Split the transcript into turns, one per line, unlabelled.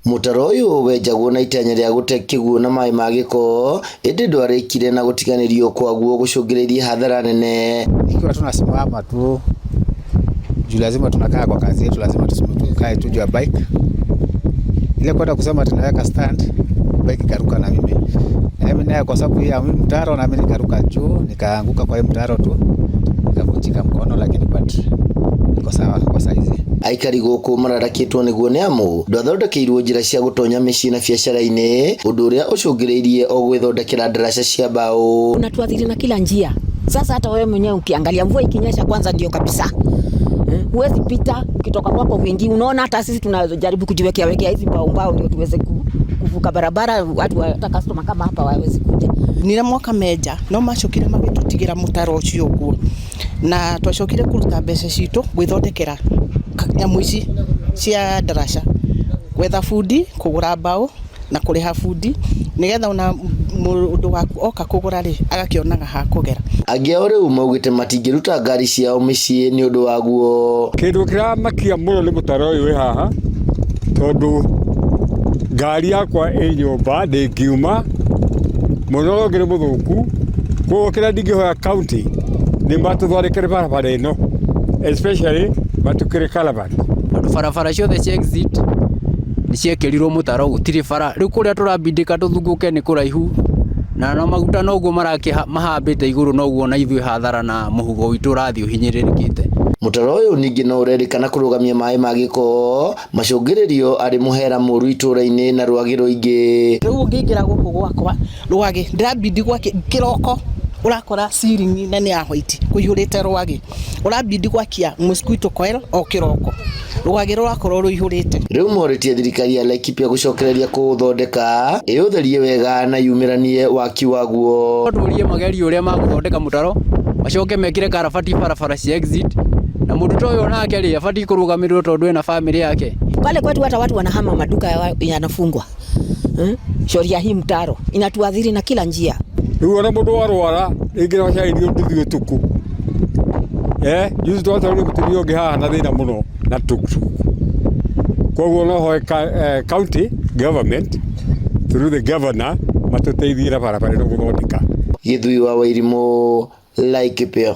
Mũtaro ũyũ wenjagwo na itanya rĩa gũte kĩguũ na maĩ ma gĩko ĩndĩ ndwarĩkire na gũtiganĩrio kwaguo gũcũngĩrĩirie hathara nene.
Ikiwa tunasimama tu juu lazima tunakaa kwa kazi yetu, lazima tukae tu juu ya bike. Ile kwenda kusema tunaweka stand, bike ikaruka na mimi na mimi naye, kwa sababu ya mimi mtaro, na mimi nikaruka juu nikaanguka kwa hiyo mtaro tu nikavunjika mkono, lakini but niko sawa kwa saizi.
Aikari gũkũ mararakĩtwo nĩguo nĩ amu ndwathondekeirwo njĩra cia gũtonya mĩciĩ na biacara-inĩ, ũndũ ũrĩa ũcũngĩrĩirie o gwĩthondekera ndaraca cia mbaũ.
Unatuathiri na kila njia. Sasa hata wewe mwenyewe ukiangalia, mvua ikinyesha kwanza ndio kabisa, huwezi pita ukitoka kwako wingi. Unaona hata sisi tunajaribu kujiwekea wekea hizi mbao mbao ndio tuweze kuvuka barabara, watu hata customer kama hapa wawezi kuja.
Nire mwaka menja no macokire magĩtũtigĩra mũtaro ũcio ũguo, na twacokire kũruta mbeca citũ gwĩthondekera nyamũ ici cia ndaraca, gwetha bundi, kũgũra mbaũ na kũrĩha bundi, nĩgetha ona mũndũ waku oka kũgũra rĩ, agakĩonaga ha kũgera.
Angĩ ao rĩu maugĩte matingĩruta ngari ciao mĩciĩ nĩ ũndũ waguo.
Kĩndũ kĩramakia mũno nĩ mũtaro ũyũ wĩ haha, tondũ ngari yakwa ĩ nyũmba, ndĩngiuma mũno, ũngĩ nĩ mũthũku. Koguo kĩrĩa ndingĩhoya county nĩ matũthondekere barabara ĩno, especially matukĩre culvert.
Tondũ barabara ciothe cia exit nĩ ciekĩrirwo mũtaro, gũtirĩ bara. Rĩu kũrĩa tũrabindĩka tũthungũke nĩ kũraihu na no maguta noguo mahambĩte igũrũ, noguo na ithuĩ hathara na mũhuko witũ ũrathiĩ ũhinyĩrĩrĩkĩte.
Mũtaro ũyũ ningĩ no ũrerĩkana kũrũgamia maĩ ma gĩko macũngĩrĩrio arĩ mũhera mũru itũra-inĩ na rwagĩ rũingĩ.
Rĩu ũngĩingĩra gũkũ gwakwa, rwagĩ ndĩrabindi gwake kĩroko, ũrakora ceiling na nĩ ya white kũihũrĩte rwagĩ. Ũrabindi gwakia mosquito coil o kĩroko, rwagĩ rũrakorwo rũihũrĩte.
Rĩu morĩtie thirikari ya Laikipia gũcokereria kũũthondeka, ĩũtherie wega na yumĩranie waki waguo.
Tũrie magerie ũrĩa magũthondeka mũtaro, macoke mekĩre karabati barabara cia exit, na mũndũ ta ũyũ nake rĩ, abatiĩ kũrũgamĩrĩrwo tondũ ena famĩlĩ yake.
Pale kwetu hata watu wanahama, maduka yanafungwa, Shauri ya hii mtaro inatuathiri na kila njia.
Rĩu ona mũndũ warwara rĩngĩ no acairio nduthi ũtukũ. Juzi twatwarire mũtumia ũngĩ haha na thĩna mũno na tuktuk. Koguo no hoe county government through the governor matũteithie na barabara ĩno gũthondeka.
Gĩthui wa Wairimũ, Laikipia.